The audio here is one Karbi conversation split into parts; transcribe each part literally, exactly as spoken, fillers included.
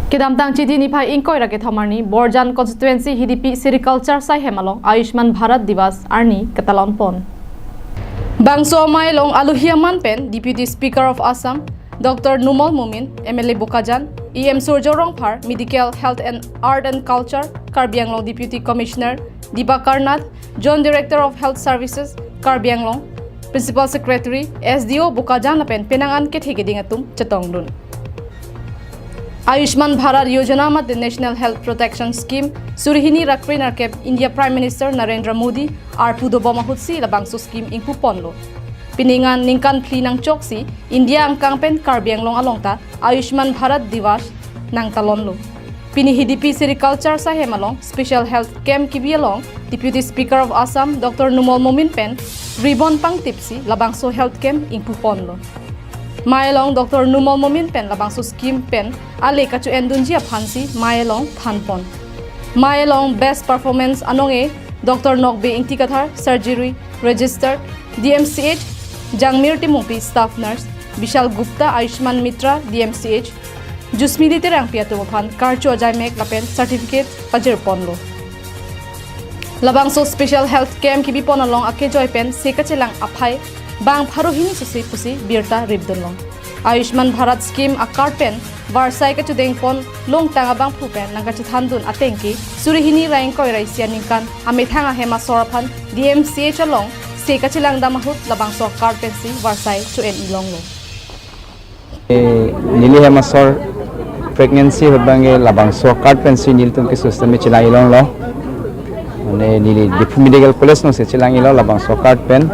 Kedamtang Chiti niphai ingkoi ra kethom arni Borjan constituency Hidipi Sericulture Saihem along Ayushman Bharat Diwas arni ketalon pon. Bangso amei along alohi aman pen Deputy Speaker of Assam Doctor Numal Momin, M L A Bokajan, E M Surjya Rongphar, Medical, Health and Art and Culture, Karbi Anglong Deputy Commissioner Dibakar Nath, Joint Director of Health Services, Karbi Anglong, Principal Secretary, S D O Bokajan lapen penang an kethe keding atum chetongdun. Ayushman Bharat Yojana mate National Health Protection Scheme suri hini ra kre-nerkep India Prime Minister Narendra Modi arpu dobom ahutsi labangso scheme ingpuponlo. Piningan ningkan phli nangchoksi India angkang pen Karbi Anglong along ta Ayushman Bharat Diwas nangtalonlo. Pini Hidipi Sericulture Saihem along Special Health Camp kebi along Deputy Speaker of Assam Doctor Numal Momin pen ribbon pangtipsi labangso health camp ingpuponlo. Amei along Doctor Numal Momin pen labangso scheme pen ale kacho-endunji aphansi amei along thanpon. Amei along best performance anong-e Doctor Nokbe Ingti Kathar, Surgery Registered, D M C H, Jangmir Timungpi, Staff Nurse, Bishal Gupta, Ayushman Mitra, D M C H, Jusmili Terangpi atum aphan karcho ajaimek lapen certificate pajirponlo. Labangso Special Health Camp kebipon along akejoi pen se kachelang aphai bang pharo hini sose pusi birta ripdunlong. Ayushman Bharat Scheme a-card pen varsai kachudengpon longtang abangphu pen nangkachethandun atengke suri hini ra ingkoi ra isi aningkan amethang ahem asor aphan D M C H along se kachelang dam ahut labangso a-card pensi varsai cho-en-i longlo. Eh, neli hem asor pregnancy ahut abangke labangso a-card pensi nelitum ke system chelang-i longlo. Mane neli Diphu Medical College alongsi chelang-ilo labangso a-card pen.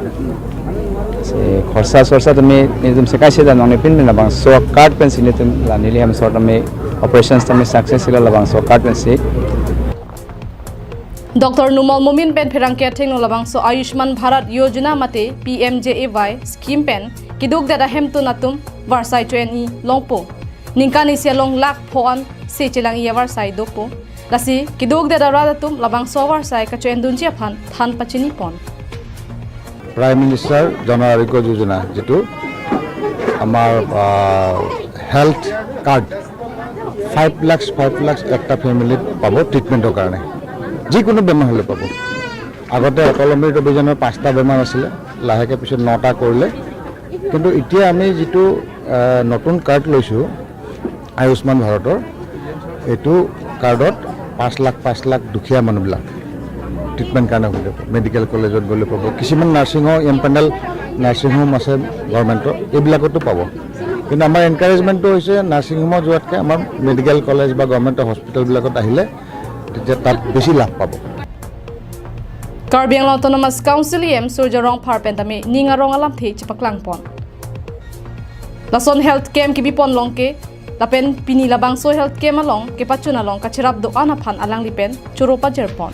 Si khorsa sorsa tame nelitum sekai se dan nong nepin labangso a-card pensi nelitum la neli hem asor tame operations tame success ilo labangso a-card pensi. Doctor Numal Momin pen pherangke athengno labangso Ayushman Bharat Yojana mate P M J A Y scheme pen keduk dada hemtun atum varsai cho-en-i longpo. Ningkan isi along lakh pho an se chelang-i avarsai dopo. Lasi keduk dada rat atum labangso avarsai kacho-endunji aphan than pachinipon. Prime minister Jan Arogya Yojana, যিটো আমাৰ health card five lakhs five lakhs একটা ফেমিলিত পাব ট্ৰিটমেণ্টৰ কাৰণে। যিকোনো বেমাৰ হ'লে পাব। আগতে অটল অমৃত অভিযানৰ পাঁচটা বেমাৰ আছিলে, লাহেকৈ পিছত নটা কৰিলে। কিন্তু এতিয়া আমি যিটো আহ, নতুন কাৰ্ড লৈছোঁ আয়ুষ্মান ভাৰতৰ, এইটো কাৰ্ডত পাঁচ লাখ পাঁচ লাখ দুখীয়া মানুহবিলাক ট্ৰিটমেণ্ট কাৰণে সুবিধা পাব। মেডিকেল কলেজত গ'লে পাব, কিছুমান nursing home, M panel nursing home আছে গভৰ্ণমেণ্টৰ, এইবিলাকতো পাব। কিন্তু আমাৰ এনকাৰেজমেণ্টটো হৈছে নাৰ্ছিং হোমত যোৱাতকৈ আমাৰ মেডিকেল কলেজ বা গভৰ্ণমেণ্টৰ হস্পিটেলবিলাকত আহিলে তেতিয়া তাত বেছি লাভ পাব। Karbi Anglong Autonomous Council E M Surjya Rongphar pen tame ning arong alamthe chepaklangpon. Lason health camp kebipon along ke lapen pini labangso health camp along kepachun along kacherap do-an aphan alangli pen choro pajirpon.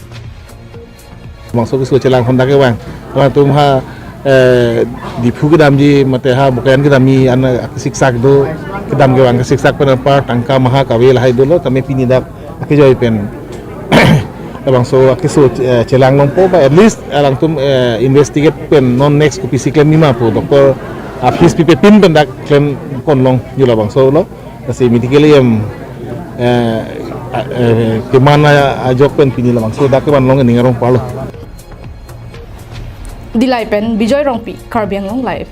Bangso keso chelang Honda kevang. Latum ha eh, Diphu kedamji mate ha Bokajan kedamji an kesiksak do, kedam kevang kesiksak pen apar tangka maha kave lahai dolo, tame pini dak akejoi pen labangso akeso eh, chelang longpo ba at least alangtum eh, investigate pen non next kopisi klem nima pu Doctor Hafiz pipe pin pen dak klempon long ju labangso lo. Lasi medically em eh, eh, keman a- ajok pen pini labangso dak kevan long ning arong parlo. Dillai pen Bijoy Rongpi, Karbi Anglong Live.